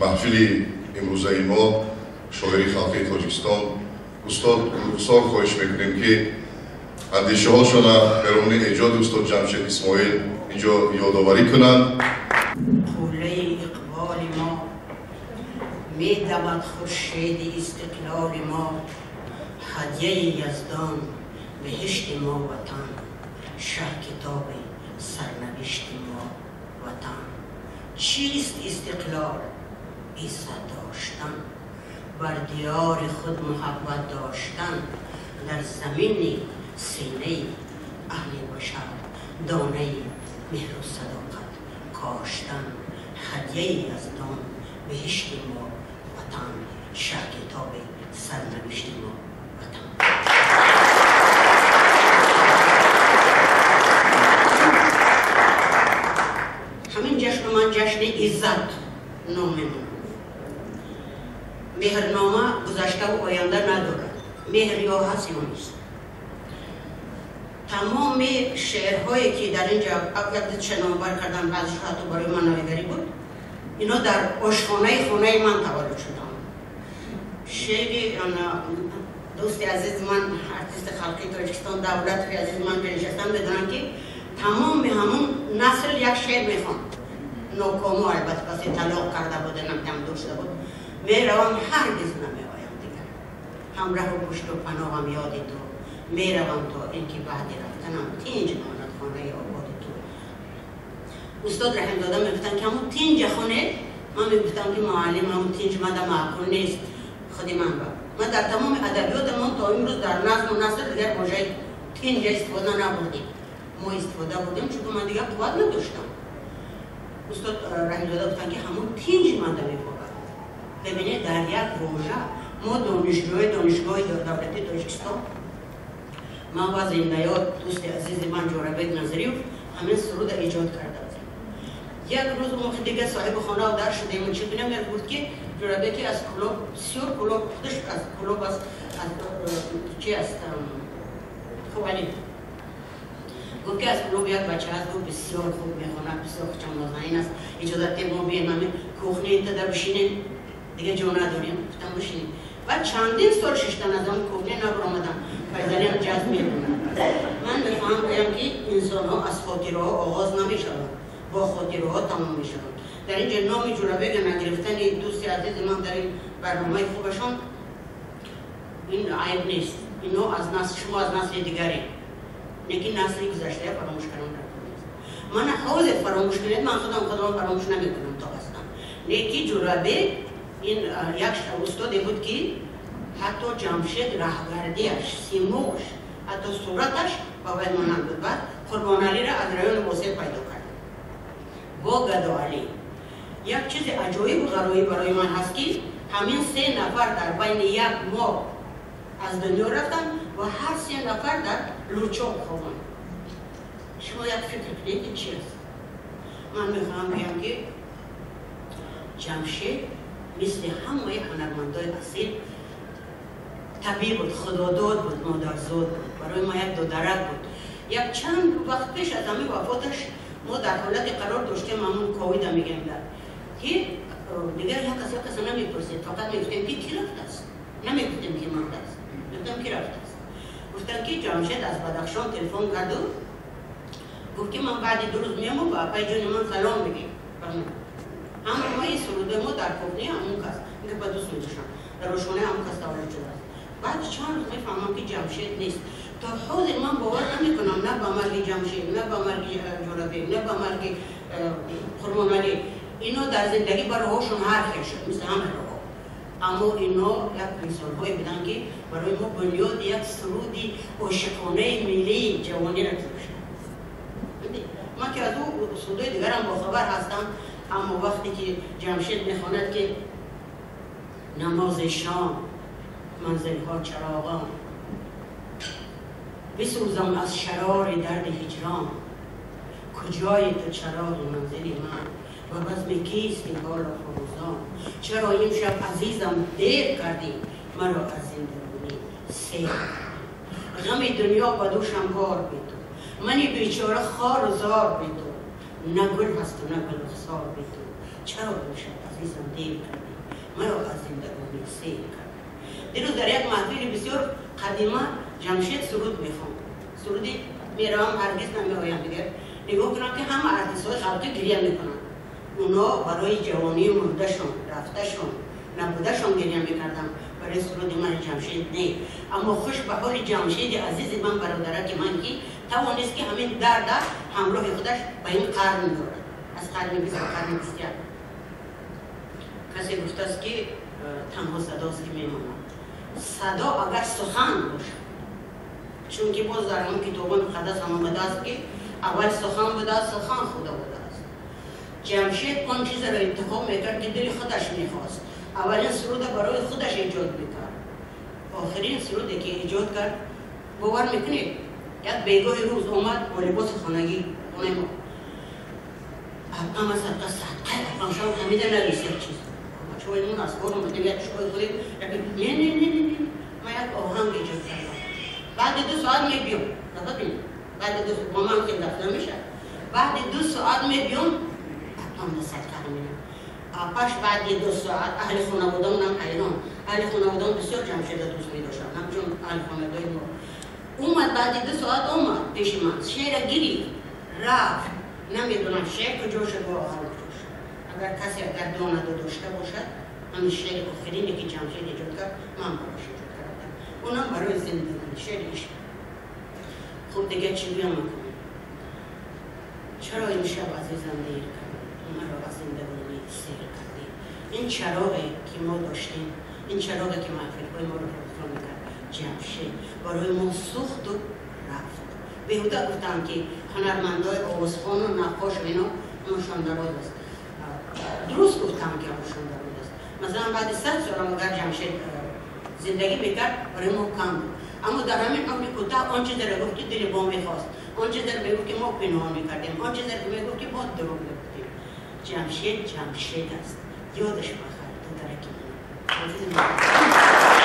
Маҳфили имрӯзаи мо шоири халқии Тоҷикистон устод Рухсор хоҳиш мекунем, ки андешаҳошона перомуни эҷоди устод Ҷамшед Исмоил инҷо ёдоварӣ кунанд. Қуллаи иқболи мо медамад хуршеди истиқлоли мо, ҳадияи Яздон беҳишти мо ватан, шаҳкитоби сарнавишти мо ватан. Чист истиқлол? Иззат доштан, бар диёри худ муҳаббат доштан, дар замини синаи аҳли башар донаи меҳру садоқат коштан, ҳадияи Яздон беҳишти мо ватан, шаҳкитоби сарнавишти мо ватан. Ҳамин ҷашну ман ҷашни иззат ном мемонам. Меҳрнома гузаштаву оянда надорад. Меҳр ё ҳаст ё нест. Тамоми шеърҳое ки дар ин ҷо якдуча номбар кардам, баъзешо ҳатто барои ман навигарӣ буд, ино дар ошхонаи хонаи ман таваллуд шуданд. Шеъри дӯсти азизи ман, артисти халқии Тоҷикистон Давлатови азизи ман ки нишастам, медонанд ки тамоми ҳамун насл як шеър мехонд. Нокомо албатта паси талоқ карда буд, намедонам дур шуда буд. Меравам, ҳаргиз намеоям дигар, ҳамраҳу пушту паноҳам ёди ту, меравам то ин ки баъди рафтанам тинҷ монад хонаи ободи ту. Устод Раҳимзода мегуфтанд ки ҳамун тинҷа хоне. Ман мегуфтам ки муаллим, ҳамун тинҷ мада маъқул нест худи ман ба. Ман дар тамоми адабиётамон то имрӯз дар назму наср дигар вожаи тинҷа истифода набурдем. Мо истифода бурдем, чунки ман дигар қувват надоштам. Устод Раҳимзода гуфтанд ки ҳамун тинҷ мада меборад. Бибинед, дар як вожа мо донишҷӯи донишгоҳи давлатии Тоҷикистон, ман ва зиндаёд дӯсти азизи ман Ҷӯрабек Назриев ҳамин суруда эҷод карда будем. Як рӯз мо дига соҳиби хона дар шудем, чӣ кунем, як гуфт ки Ҷӯрабеки аз Кӯлоб, бисёр Кӯлоб, худаш аз Кӯлоб аст, аз чи аст, хуб али гуфт ки аз Кӯлоб як бача аст, гуфт бисёр хуб мехонад, бисёр хучам нозанин аст, иҷозат диҳед мо бием ҳамин кухни тада бишинем, дига ҷо надорем. Гуфтам бишинем. Баъд чандин сол шиштан аз он кухня набаромадам. Файзалиам ҷазб мекунад. Ман мехоҳам гӯям ки инсонҳо аз хотираҳо оғоз намешаванд, бо хотираҳо тамом мешаванд. Дар ин ҷо номи Ҷӯрабега нагирифтани дӯсти азизи ман дар ин барномаи хубашон ин айб нест. Ино аз насл, шумо аз насли дигаре, лекин насли гузаштая фаромӯш кардан дар кор нест. Мана ҳозир фаромӯш кунед, ман худам худро фаромӯш намекунам то ҳастам. Лекин Ҷӯрабег ин як устоде буд ки ҳатто Ҷамшед раҳгардиаш, симош, ҳатто сураташ ба вай монанд буд. Баъд Қурбоналиро аз райони Восеъ пайдо кард бо Гадоалӣ. Як чизи аҷоибу ғароиб барои ман ҳаст ки ҳамин се нафар дар байни як моҳ аз дунё рафтанд ва ҳар се нафар дар Лучоб хобанд. Шумо як фикр кунед, ин чи аст? Ман мехоҳам гӯям ки Ҷамшед мисли ҳамаи ҳунармандои асил табиӣ буд, худодод буд, модарзод буд, барои ма як додарак буд. Як чанд вақт пеш аз ҳамин вафоташ мо дар ҳолате қарор доштем, ҳамун ковида мегӯем, дар ки дигар як кас як каса намепурсид, фақат мегуфтем ки ки рафтааст, намегуфтем ки мурдааст, мегуфтем ки рафтааст. Гуфтанд ки Ҷамшед аз Бадахшон телефон карду гуфт ки ман баъди 2 рӯз меому, ба апаи ҷони ман салом бигем. Ҳамаи сурудаи мо дар кухни ҳамун кас, инки ба дӯст медоштам, дар ошхонаи ҳамун кас таваллуд шудааст. Баъд чанд рӯз мефаҳмам ки Ҷамшед нест. То ҳозир ман бовар намекунам на ба марги Ҷамшед, на ба марги Ҷӯрабек, на ба марги Қурбоналӣ. Ино дар зиндагӣ ба роҳҳошон ҳар хел шуд, мисли ҳама роҳҳо. Аммо ино як инсонҳое буданд ки барои мо бунёди як суруди ошиқонаи миллии ҷавониро гузоштанд. Ман ки аз ӯ сурудҳои дигарам бохабар ҳастам, аммо вақте ки Ҷамшед мехонад ки намози шом, манзилҳо чароғон, бисӯзам аз шарори дарди ҳиҷрон, куҷои ту чароғи манзили ман ва базми кист ин ҳоло фурӯзон, чаро имшаб азизам дер кардӣ, маро аз зиндагонӣ сер кардӣ, ғами дунё ба дӯшам бор бе ту, мани бечора хору зор бе ту, на гул ҳасту на гулрухсор бе ту, Чаро имшаб азизам дер кардӣ, маро аз зиндагонӣ сер кардӣ. Дирӯз дар як маҳфили бисёр қадима Ҷамшед суруд мехонд. Суруди меравам ҳаргиз намеоям дигар. Нигоҳ кунам ки ҳама артистҳои халқӣ гиря мекунанд. Оно барои ҷавонии мурдашон, рафташон, набудашон гиря мекарданд. Барои суруди ман Ҷамшед не. Аммо хуш ба ҳоли Ҷамшеди азизи ман, бародараки ман, ки тавонист ки ҳамин дарда ҳамроҳи худаш ба ин қарн дорад. Аз қарни 20 ба қарни 21. Касе гуфтааст ки танҳо садост ки мемонад. Садо агар сухан бошад, чунки боз дар ҳамон китобҳои муқаддас ҳам омадааст ки аввал сухан будааст, сухан худо будааст. Ҷамшед он чизеро интихоб мекард ки дили худаш мехост. Аввалин суруда барои худаш эҷод мекард. Охирин суруде ки эҷод кард, бовар мекунед, як бегоҳи рӯз омад бо либоси хонагӣ хонаи мо. Апама садқа садқай апам шав ҳамида навис як чиз. Бачаҳои мон аз кор омадем, як чой хӯрем, як не не не не не, ман як оҳанг эҷод кардам. Баъди 2 соат мебиём. Бибинед, баъди 2 бо ман хел дафт намешавад. Баъди 2 соат мебиём, апам да садқа ҳамина. Апаш баъди 2 соат аҳли хонаводаонам ҳайрон. Аҳли хонаводаон бисёр Ҷамшеда дӯст медоштанд, ҳамчун аҳли хонаводаи мо. Омад баъди 2 соат омад пеши ман, шеъра гирифт, рафт. Намедонам шеър куҷо шуд ва оҳанг куҷо шуд. Агар касе агар донаду дошта бошад, ҳамин шеъри охирине ки Ҷамшед эҷод кард, ман барош эҷод кардам. Онам барои зиндагӣ, шеъри ишқ. Хуб, дигар чӣ гӯям кунам? Чаро имшаб азизам дер кардӣ, маро аз зиндагонӣ сер кардӣ? Ин чароғе ки мо доштем, ин чароғе ки маҳфилҳои моро рӯшан мекард, Ҷамшед барои мо сӯхту рафт. Беҳуда гуфтам ки ҳунармандои овозхону наққош ино умршон дароз аст. Дуруст гуфтам ки умршон дароз аст. Масалан, баъди 100 солам агар Ҷамшед зиндагӣ мекард, барои мо кам буд. Аммо дар ҳамин умри кӯтоҳ он чизеро гуфт ки дили мо мехост, он чизеро мегуфт ки мо пинҳон мекардем, он чизеро мегуфт ки мо дурӯғ мегуфтем. Ҷамшед Ҷамшед аст. Ёдаш бахайр, додараки ман.